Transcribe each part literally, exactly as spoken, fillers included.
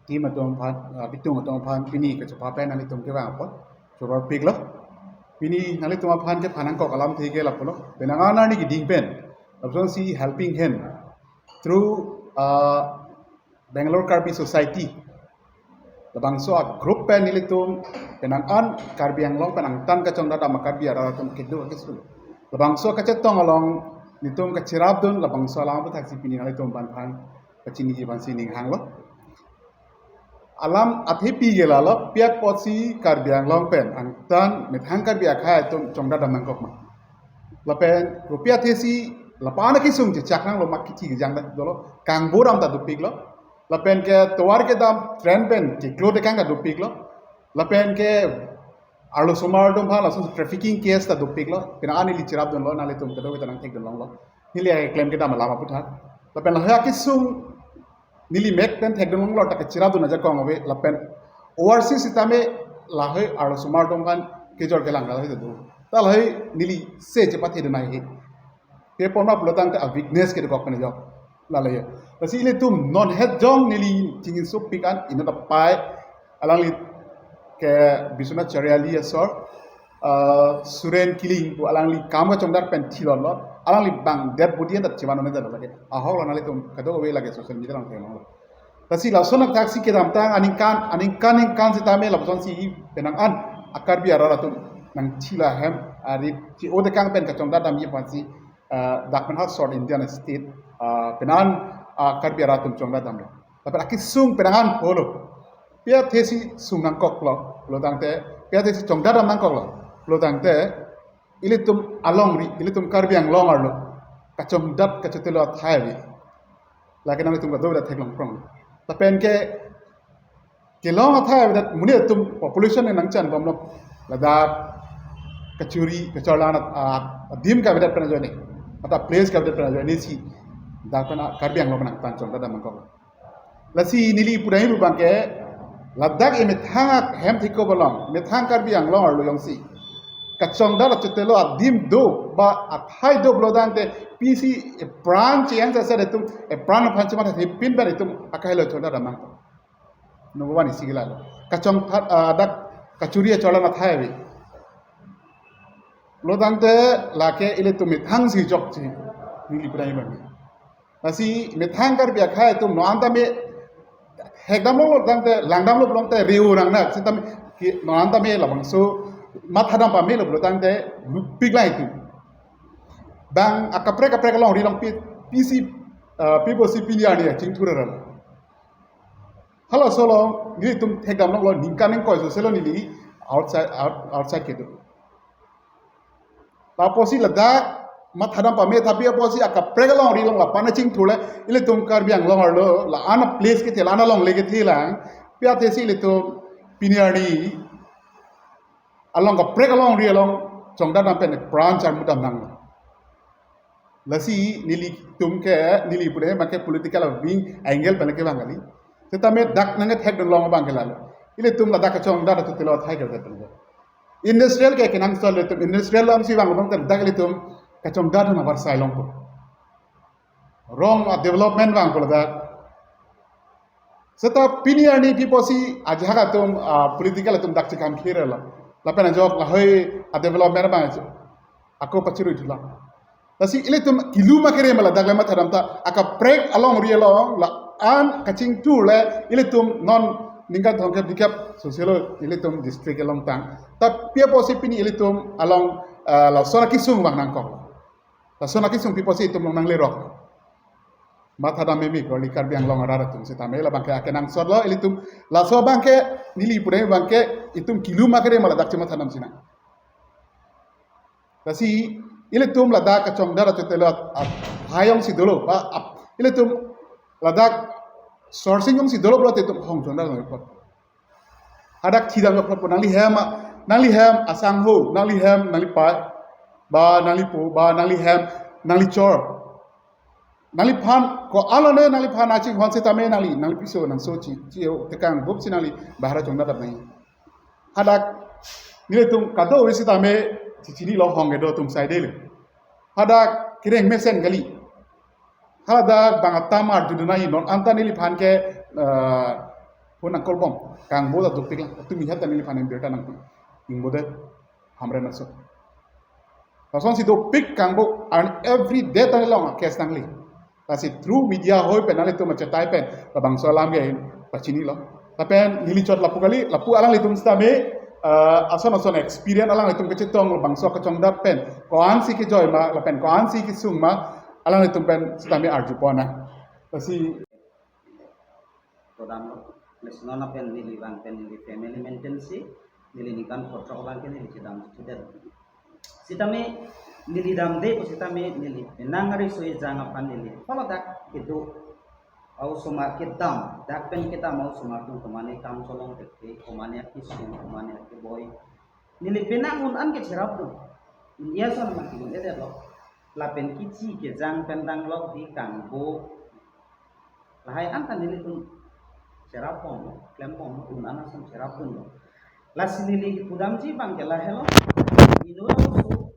Team atum aphan, ah, bitung atum aphan pini kachepha pen nanglitum kevang apot choror piklo. Pini nanglitum aphan kephan nangkok alamthe ke lapulo. Penang an arni keding pen lapusonsi helping hand through, ah, Bangalore Karbi Society, labangso a-group pen nelitum penang an Karbi Anglong pen angtan kachongdat dam a-Karbi arat atum kedo akesung, labangso kachetong along nelitum kacherapdun, labangso alam aputhak si pini nanglitum aphan pachiniji aphansi ning hanglo. Alam athepi ke lalo, pi apotsi Karbi Anglong pen angtan methang Karbi akhei atum chongdat dam nangkok ma. Lapen kopi athesi lapu-an akesung chechak nanglo ma, kithi kejang ta dolo, kangbura ta dopiklo. Lapen ke tovar kedam train pen keklo tekang ta dopiklo. Lapen ke arlosomar atum aphan lason trafficking case ta dopiklo. Penang an neli cherapdunlo, nanglitum kedo kita nangthekdun longlo. Neli keklem kedam alam aputhak. Lapen lahei akesung neli mek pen thekdun longlo ta kacherapdun ajakong ave, lapen overseas sitame lahei arlosomar atum aphan kejor kelang lahei do. Ta lahei neli se chepathedun ahi. Pi apot ma pulotangte a-weakness kedokok pen ajok. Lalo ya. Lasi ilitum non het jong neli chingin sopik an inut apai, alangli ke Biswanath Chariali asor, ah, Suren Killing pu alangli kam kachongdat pen thilotlo, alangli bang dead body an ta chevan un-e ta lake. Ahok lo, nanglitum kadokave lake social media along theklonglo. Lasi lason athaksi kedamtang aningkan, aningkan ningkan sitame lapusonsi penang an a-Karbi arat atum nangthilo ahem arit che-o tekang pen kachongdat damji aphansi, ah, dak pen ha South Indian state, ah, penang an, ah, Karbi arat atum chongdat damlo. Lapen akesung penang an holo. Pi athesi sung nangkoklo pulotangte, pi athesi chongdat dam nangkoklo pulotangte, ilitum alongri, ilitum Karbi Anglong arlo kachongdat kachotelo athai ave. Lake nanglitum kadokave ta theklong prong. Lapen ke kelong athai avedet monit atum population ne nangchan bomlo, ladak kachuri kacharlan at-, at-, adim kavedet pen ajoine, mate place kavedet pen ajoine si dak pen a-, Karbi Anglong pen angtan chongdat dam nangkok. Lasi neli pudai pu abangke, ladak emethang hem thikop along, methang Karbi Anglong arlo jongsi kachongdat kachotelo adim do ba athai do pulotangte, pisi epran cheyang sasa atum, epran aphan chematha thepin pen itum akahelo chongdat dam nangkok. Number one isi ke lalo. Kachongthat, ah, dak kachuri kacharlan athai ave pulotangte, lake ilitum methang si jokche, neli pudai abang. Lasi methang Karbi akhei atum non anta me hekdamlo pulotangte, langdamlo pulotangte, riu rang nak, sitame ke non anta me labangso mathadam pamelo pulotangte lupik lang itum. Bang akaprek kaprek alongri along pi, pisi, ah, pi apotsi pini arni chingthur aran. Halaso along nelitum thekdam longlo, ningkan ingkoi soselo neli outside, out-, outside kedo. Lapusi ladak mathadam pame, tapi apotsi akaprek alongri along lapu-an chingthurle, ilitum Karbi Anglong arlo la-an a-place kethe, la-an alongle kethe lang, pi athesi ilitum pini arni along kaprek alongri along chongdat dam pen pran charmudam nanglo. Lasi nelitum ke, neli pudai abangke political wing angle pen kevang kali. Sitame dak nangkethekdun long abangke lalo. Ilitum ladak kachongdat kachotelo athai ke dak. Industrial ke kenangsot ilitum, industrial alongsi vang abang dak ilitum kachongdat nang avarsai longpo. Rong a-development vangpo ladak. Seta pini arni pi apotsi ajahak atum, ah, political atum dak chekam khirelo. Lapen ajok lahei a-development abang ako pachirui thulang. Lasi ilitum kilu ma kere ma ladak le mathadam ta, akaprek alongri along la-an kachingthurle ilitum non ningkan thomkep dikep soselo ilitum district along tang. Ta pi apotsi pini ilitum along, ah, lason akesung vang nangkok. Lason akesung pi apotsi itum along nanglerok. Mathadam meme ko li Karbi Anglong arat atum sitame labangke akenangsotlo ilitum. Laso abangke neli pudai abangke itum kilu ma kere ma ladak chemathadam sinang. Lasi ilitum ladak kachongdat kachotelo at-, athai jongsi dolo, ba ap-, ilitum ladak sourcing jongsi dolo pulote itum hong chongdat nangkok. Hadak thidam jokpot po, nangli hem, nangli hem asangho, nangli hem, nangli pai, ba nangli po, ba nangli hem, nangli chor. Nangliphan ko-an lone nangliphan achinghon sitame nangli, nangli piso nangso chi, chi-o tekang bup si nangli bahar chongdat dam nangji. Hadak nelitum kadokave sitame chichinilo, hong kedo atum saidele. Hadak kereng mesen kali. Hadak bang atam arjudun nangji, non anta neliphan ke, eh, Phone nangkolbom, kangbo ta dopik lang, tumi hat ta neliphan birta nangpi. Ingbo det, Hamren aso. Lasonsi dopik kangbo, and every day ta long case nangli. Lasi through media ahoi pen nanglitum achetai pen, labangso alam ke pachinilo. Lapen neli chot lapu kali, lapu alanglitum sitame, eh, ason ason experience alanglitum kachetong labangso kachongdat pen, ko-ansi kejoi ma, lapen ko-ansi kesung ma, alanglitum pen sitame arjupon nang. Lasi Kodam lo, lasi non apen neli abang pen neli family maintain si, neli ningkan kothrok abang ke neli chedam chedam. Sitame neli damde ko sitame neli penang ari soi jang aphan neli. Polo dak kedo, au osomar kedam, dak pen kedam au osomar atum komane kam cholong teke, komane akesung, komane akeboi. Neli penang un-an ke cherapdun. India ason ma ki-un-edet lo. Lapen kichi kejang pen danglok di kangbo. Lahai an ta nelitum cherapbom, klembom, un-an ason cherapdunlo. Lasi neli kipudamji abang ke lahelo. Inut aso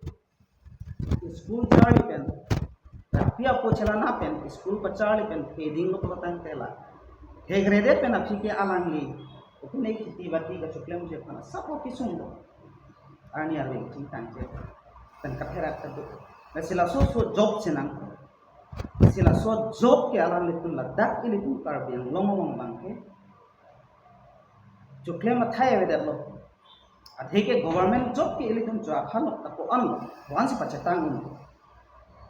school charli pen, pi apo chelana pen, school pacharli pen, peding lo pulo tangte la. Hegredet pen aphi ke alangli. Open ek kheti bati kachoklemji aphan asap kesung lo. Arni arve chingtangche. Pen kapherat kado. Lasi laso aso job chenang. Lasi laso job ke alanglitum ladak ilitum Karbi Anglong along abang ke choklem athai avedetlo. Athe ke government job ke ilitum jo aphan lo, ta ko-an lo, ko-ansi pachetang un.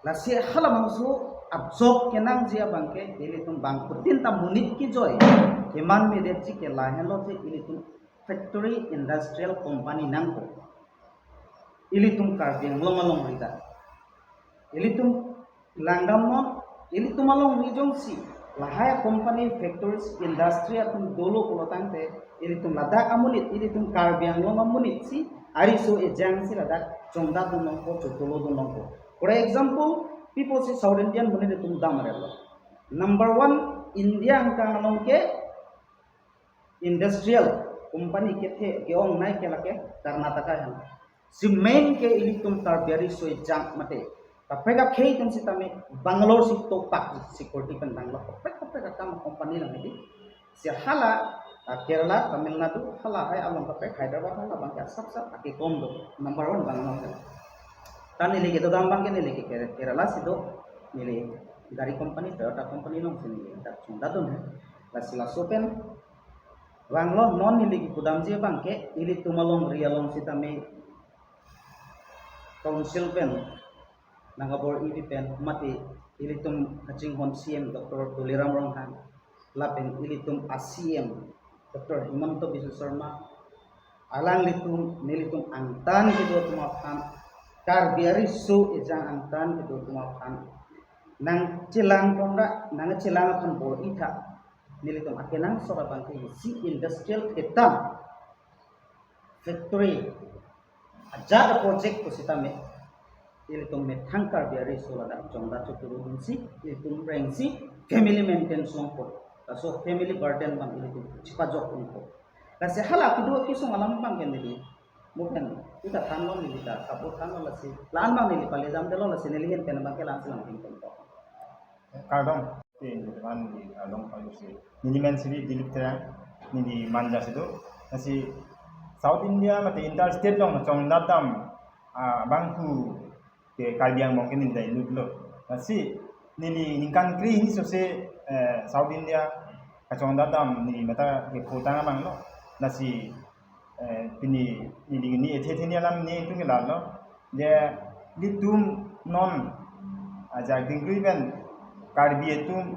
Lasi halabangso ajob kenangji abang ke ilitum bangphutin ta monit kejoi keman medetji ke lahenlo je ilitum factory industrial company nangpo. Ilitum Karbi Anglong alongri ta. Ilitum langdamnon, ilitum alongri jongsi lahai company, factories, industry atum dolo pulo tangte, ilitum ladak amonit, ilitum Karbi Anglong amonit si, ariso ejang si ladak chongdatdun longpo, chotolodun longpo. For example, people si South Indian monit atum dam arelo. Number one, India angkang along ke industrial company kethe ke-ongnei ke lake Karnataka ahem. Si main ke ilitum Karbi ariso ejang mate. Kaprek akhei atum sitame Bangalore si topak si security pen danglok. Kaprek kaprek akam company lang di. Si hala, ah, Kerala, Tamil Nadu, halahai along kaprek Hyderabad hala abang ke asap asap akekom do. Number one Bangalore ke. Ta neli kedodam abang ke neli ke Kere-, Kerala si do, neli gari company, Toyota company alongsi neli dak chongdatdun he. Lasi laso pen vanglo, non neli kipudamji abang ke ilitum alongri along sitame council pen nangkabor-ipi pen mate ilitum kachinghon C M Doctor Tuliram Ronghang lapen ilitum a C M Doctor Himanta Biswa Sarma, alanglitum nelitum angtan kedo atum aphan, Karbi ariso ejang angtan kedo atum aphan nangchelang ponra, nangchelang aphan bor-itha. Nelitum akenangsot abang ke isi industrial ketang, factory, ajat project pusitame ilitum methang Karbi ariso ladak chongdat chotolodunsi, ilitum rengsi family maintain longpo. Laso family burden abang ilitum chepajok unpo. Lasi hala kedo kesung alam abang ke neli, mo pen ita thanlo, neli ta kabur thanlo, lasi la-an abang neli palejamdetlo, lasi neli ahin pen abang ke la-ansi langpinponpo. Kardom. Te, neli teman di, ah, long pagi si. Neli men siri Dilip Terang, neli Manja si do. Lasi South India mate interstate along chongdatdam, ah, abangphu ke Karbi Anglong ke neli dai lutlo. Lasi neli ningkan kre hini sose, eh, South India kachongdatdam neli mata ke photang abang lo. Lasi eh, pini, neli, neli ethe ethe ni alam nelitum ke lalo. Je ilitum non ajak dingdui pen Karbi atum,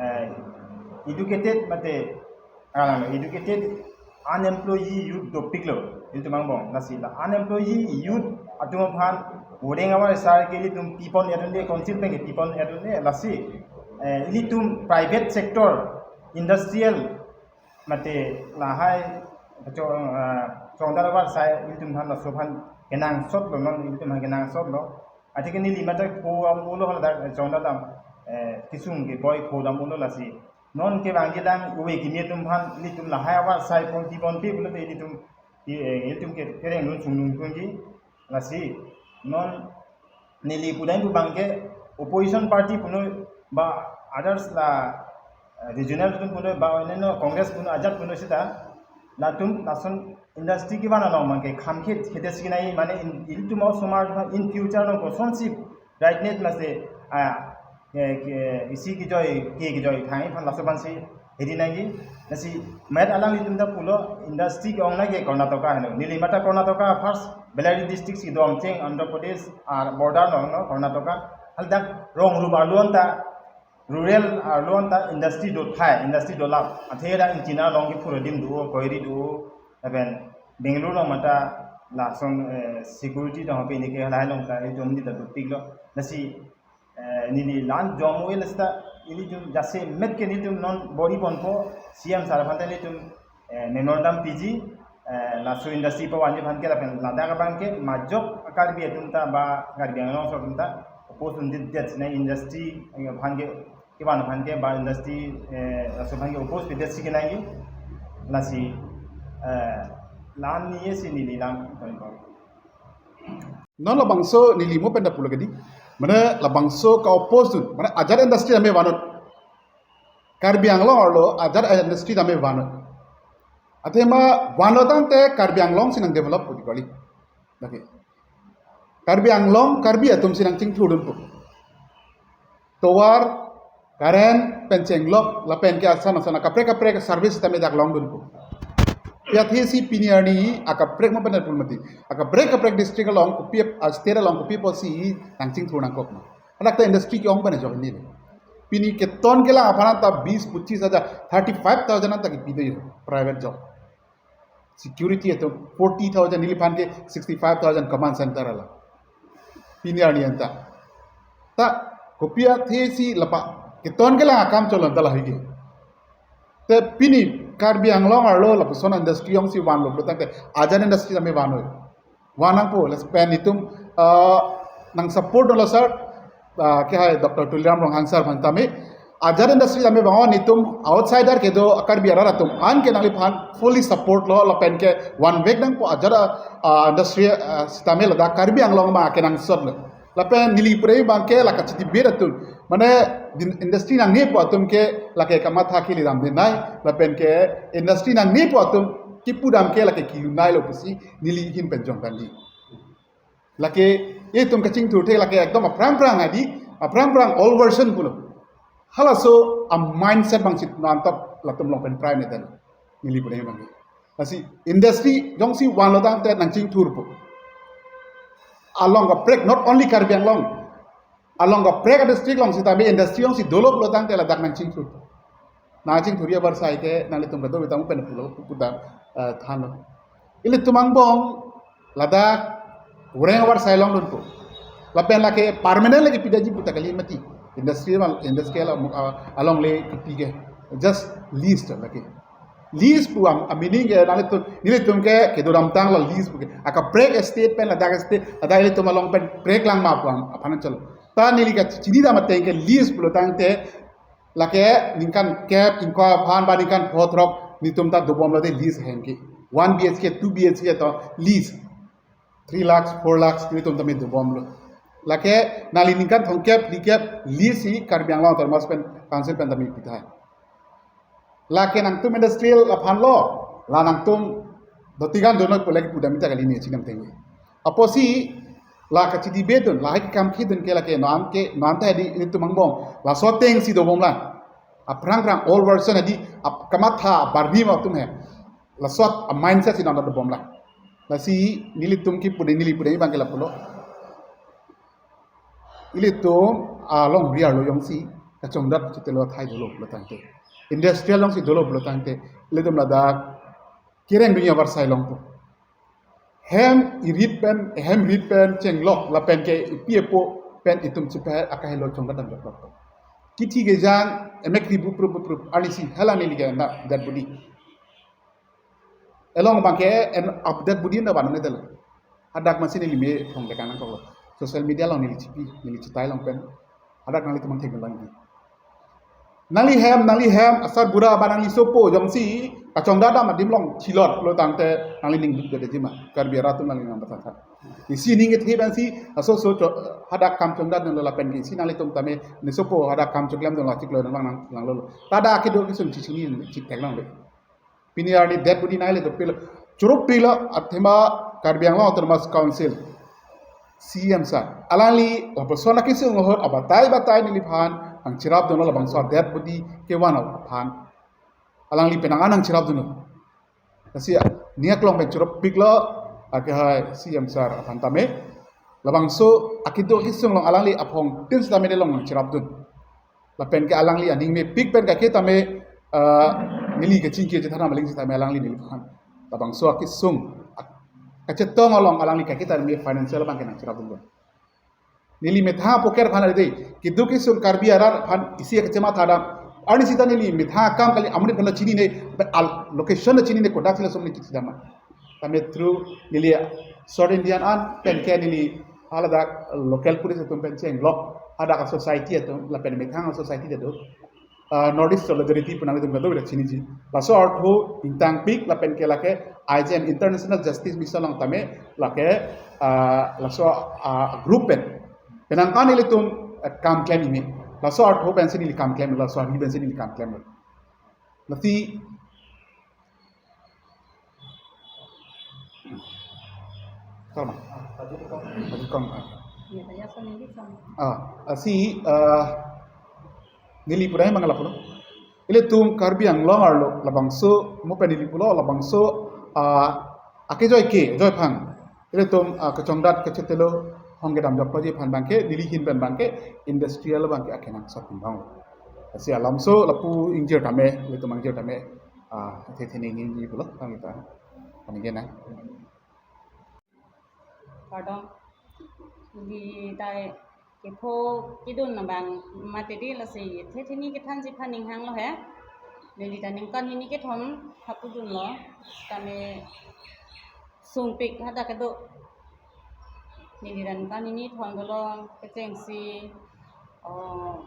eh, educated mate, ah, educated unemployee youth dopiklo. Ilitum angbong, lasi la unemployee youth atum aphan voting avarsai ke ilitum pipon-et unde, council pen ke pipon-et unde, lasi, eh, ilitum private sector, industrial, mate lahai chong, ah, chongdat avarsai ilitum aphan laso aphan kenangsotlo, non ilitum aphan kenangsotlo. Athe ke neli mate pho am ulo hala dak chongdatdam, eh, kesung keboi pho dam ulo, lasi non kevangji lang ove kimi atum aphan ilitum lahai avarsai pon ti pon ti pulote ilitum, eh, ilitum ke kereng lun sung lun punji, lasi non neli pudam pu abang ke opposition party puno ba others la regional atum pulo ba onno Congress pulo ajat pulo sita latum lason industry kevan along mangke kham khit khete signai mane in, ilitum osomar in future along kosonsi brightness mase ah, ke, ke, isi kejoi ke kejoi thang aphan laso aphansi hedi nangji. Lasi met alanglitum ta pulo industry ke-ong nangke Karnataka heno. Neli mata Karnataka first Bellary district si dom cheng Andhra Pradesh ar border no no Karnataka. Hal dak rong rup arlo anta rural arlo anta industry do thai, industry do lap. Athe dak China along ke pura dim do, koiri do, even Bangalore along mata lason eh, security dong pini ke halai along ta jom di ta do pik lo. Lasi eh, neli lan jom oil sta ilitum jasemet ke nelitum non body ponpo C M sir aphan ta nelitum eh, memorandum P G eh, laso industry pawan aphan ke lapen ladak abang ke majok Karbi atum ta ba Karbi Anglong aso atum ta oppose un dit det na industry eh, aphan ke kevan aphan ke ba industry eh, laso aphan ke oppose pidet si kenai lasi eh, lan ni si neli lam ton ko. Non labangso neli mo pen ta pulo kedi. Mane labangso ka-oppose dun. Mane ajat industry tame vannon. Karbi Anglong arlo ajat industry tame vannon. Athema vanlo tangte Karbi Anglong si nang develop pu di kali. Okay. Karbi Anglong, Karbi atum si nang chingthur dunpo. Tovar, current, pen chenglok, lapen ke asan asan akaprek kaprek service tame dak long dunpo. Pi athe si pini arni akaprek mo pen pul mati. Akaprek kaprek district along kopi, ah, state along kopi apotsi nang chingthur nangkok ma. Adak ta industry ke-ong pen ajok ni. Pini keton kelang aphan ta bis, pochis hajar, thirty five thousand anta kipi do private job. Security atum forty thousand, neliphan ke sixty five thousand command center along. Pini arni anta. Ta kopi athe si lapa keton kelang akam cholo anta lahai ke. Te pini Karbi Anglong arlo lapuson industry jongsi vanlo pulo tangte ajat industry tame vanlo. Van nangpo, lapen itum ah, nang support dolo sir, ah, ke hai Doctor Tuliram Ronghang sir aphan tame. Ajat industry tame vannon, itum outsider kedo Karbi arat atum an ke nangliphan fully support lo lapen ke vanvek nangpo ajat ah, industry ah, sitame ladak Karbi Anglong ma kenangsot lo. Lapen neli pore abang ke la kachitibir atum. Mane din- industry nangnepo atum ke lake kamatha kili dam denai. Lapen ke industry nangnepo atum kipu dam ke lake kilu nai lo pusi neli ahin pen jong tangdi. Lake itum kachingthur the lake ekdom aphrang phrang adi, aphrang phrang old version pulo. Halaso a mindset bang chit nantap latum long pen prime dan. Neli pore abang. Lasi industry jongsi vanlo tangte nang chingthurpo. Along kaprek, not only Karbi Anglong. Along kaprek district along sitame industry jongsi dolo pulo tangte ladak nang chingthur. Nang chingthur ya barsai ke nanglitum kedo bita mo pen pulo puta eh, thanlo. Ilitum angbong ladak ureng avarsai longdunpo. Lapen lake permanent lake pidaji puta kali mati. Industry mal industry along, ah, along le kipi ke. Just lease to lake. Lease pu am a meaning ke nanglitum nelitum ke kedo dam tanglo lease pu ke. Akaprek estate pen ladak estate ladak ilitum along pen prek lang ma pu am aphan chalo. Ta neli kachini dam ateng ke lease pulo tangte lake ningkan kep ingkoi aphan ba ningkan pho throk nelitum ta dobomlo de lease ahem ke. One B H K, two B H K to lease. Three lakhs, four lakhs nelitum tame dobomlo. Lake nangli ningkan thomkep, phlikep lease si Karbi Anglong Autonomous pen Council pen tame pithai. Lake nangtum industrial aphan lo, la nangtum dotigan dono pu lake pudam ita kali ne chinam tengge. Apotsi la kachidi bedun, lahai kam khidun ke lake non ke non ta di ilitum angbong. Laso ateng si dobomlang. Aphrang phrang old version adi ap kamatha barni ma atum he. Laso a mindset si non dobomlang. Lasi nelitum kipu de neli pu de abang ke lapulo. Ilitum along riar lo jongsi kachongdat chitelo thai dolo pulo tangte. Industrial jongsi dolo pulo tangte. Ilitum ladak kereng dunia avarsai longpo. Hem irit pen, hem rit pen chenglok lapen ke ipi epo pen itum chipe akahelo chongdat dam jok. Kithi kejang emek ribu prup prup arnisi hala neli ke na dead body. Along abang ke en update body na vannon ne delo. Hadak masi neli me phong dekang nangkoklo. Social media along neli chipi, neli chitai long pen. Hadak nanglitum thek lang di. Nangli hem, nangli hem, asar bura ba nangli sopo jongsi kachongdat dam adim along chilot lo tangte nangli ning duk dede jima. Karbi arat atum nangli nang bata tha. Isi ning kethe pensi aso so cho-, hadak kam chongdat dun lo lapen ke isi nanglitum tame ne sopo hadak kam choklem dun lo chiklo nang nang nang lo. Tada kedo kesung chichini chik thek nang le. Pini arni dead body nangle dopik lo. Chorop pik lo athema Karbi Anglong Autonomous Council C M sir. Alangli lapuson akesung ahut abatai batai neliphan nangcherap dun lo labangso dead body kevan aphan. Alangli penang an nangcherap dun lo. Lasi ning aklong pen chorop pik lo akehai C M sir aphan tame. Labangso akedo kesung along alangli aphong tin sitame nelong nangcherap dun. Lapen ke alangli aning mepik pen kake tame, ah, neli kachingki chethan maling sitame alangli neliphan labangso akesung ak-, kachetong along alangli kake tame financial abang ke nangcherap dun. Neli methang poker aphan ade, kedo kesung Karbi arat aphan isi kachematha dam. Arni sita neli methang akam kali amonit aphan chinine, but al location chinine kodak sila somni chit sidama. Tame through neli South Indian an pen ke neli haladak local police atum pen chenglok, hadak society atum lapen methang society atum, ah, North East Solidarity pu nanglitum kadokave chiniji. Laso artho ingtangpik lapen ke lake I J M International Justice Mission along tame lake, ah, laso, ah, group pen penang an ilitum, eh, kam klem imi. Laso artho pensi neli kam klem, laso ari pensi neli kam klem. Lati Salma. Lati kong. Ya, ya, so neli kong. Ah, ah, si, ah, neli pura mangala pulo. Ilitum Karbi Anglong arlo labangso mo pen neli pulo labangso, ah, akejoi ke, joi phang. Ilitum, ah, kachongdat kachetelo hong kedam jokpaji aphan abang ke, neli ahin pen abang ke, industrial abang ke akenangsot pindong. Lasi alamso lapu ingjir tame, ilitum ingjir tame, ah, the the ni ni pulo, kang kita. Kami kena. Pardon. Neli ta kepho kedun abang mati di lasi the the ni kethanji aphan ning hanglo he. Neli ta ningkan hini kethom hapu dunlo. Tame sungpik hadak kedo. Neli ta ningkan hini thom dolo kechengsi, oh,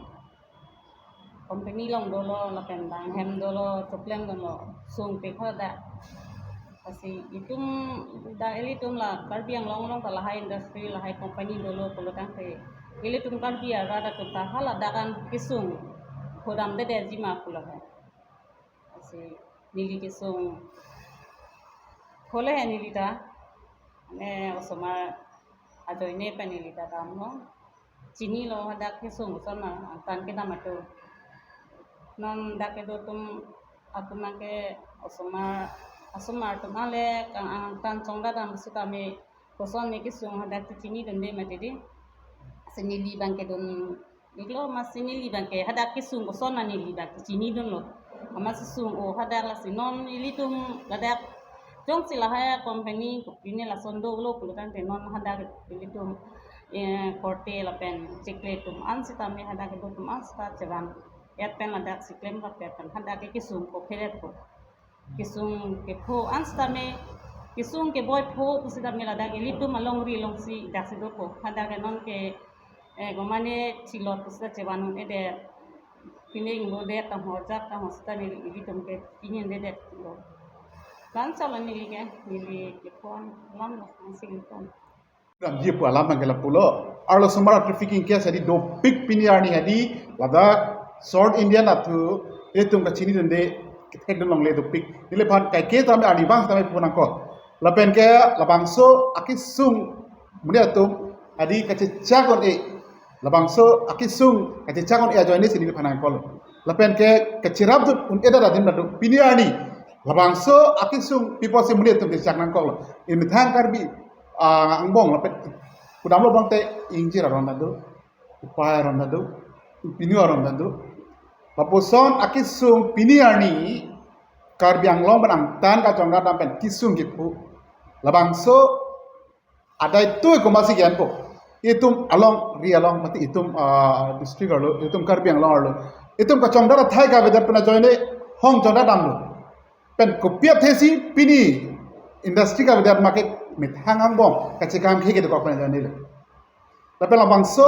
company along dolo lapen bang hem dolo choklem dolo sungpik hadak. Lasi itum dak ilitum la Karbi Anglong along ta lahai industry lahai company dolo pulo tangte ilitum Karbi arat atum ta haladak an kesung phodam dede jima pulo he. Lasi neli kesung khole he neli ta ne osomar ajoine pen neli ta damlo. Chinilo hadak kesung osomar angtan kedam atum. Non dak kedo atum atum ke osomar osomar atum ale kang angtan chongdat dam sitame koson ne kesung hadak chechinidunde mati di. Lasi neli abang kedun iklo, lasi neli abang ke hadak kesung koson neli abang kechinidunlo. Amat sesung o hadak lasi non ilitum ladak jongsi lahai company kopine lason dolo pulo tangte non hadak ilitum, eh, korte lapen chekle atum an sitame hadak kedo atum an sita chevan. Yat pen ladak si klem rap yat pen hadak ke kesung ko pheret ko. Kesung kepho an sitame, kesung keboi pho pusitame ladak ilitum alongri alongsi dak si dopo. Hadak ke non ke, eh, gomane chilot pusita chevan un-edet. Pine ingbodet tangho jak tangho sita neli ilitum ke pinin dedet lo. Lan sala neli ke, neli kepho an lam lo, ang sing kepho an. Damji pu alam abang ke lapulo. Arlo osomar trafficking case hadi dopik pini arni hadi ladak South Indian atum itum kachinidunde kethekdun longle dopik. Neliphan kaike tame arnivang tame pu nangkok. Lapen ke labangso akesung amonit atum hadi kachechak un-e. Labangso akesung kachechak un-e ajoine si neliphan nangkoklo. Lapen ke kacherap dun un-edet adim nadu pini arni. Labangso akesung pipo si amonit atum kachechak nangkoklo. Imethang Karbi, ah, angbong lapen kudamlo abang te ingjir aron ta do, upai aron ta do, pinu aron ta do. Lapuson akesung pini arni Karbi Anglong pen angtan kachongdat dam pen kesung kepho. Labangso adai tui komatsi ke-enpo. Itum alongri along mati itum, ah, district arlo, itum Karbi Anglong arlo. Itum kachongdat athai kavedet pen ajoine hong chongdat damlo. Pen kopi athesi pini industry kavedet ma ke methang angbong kachekam khei kedokok pen ajoine lo. Lapen labangso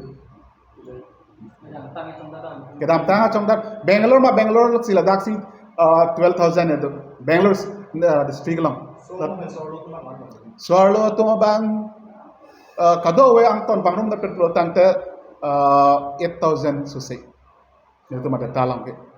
Kedamtang achongdar. Bangalore ma Bangalore si ladaksi uh, twelve thousand itu. Bangalore uh, district along. Swarlo atum abang uh, kado-kave angton bangrum dapet pulo tangte uh, eight thousand susi. Itu ma data lang ke.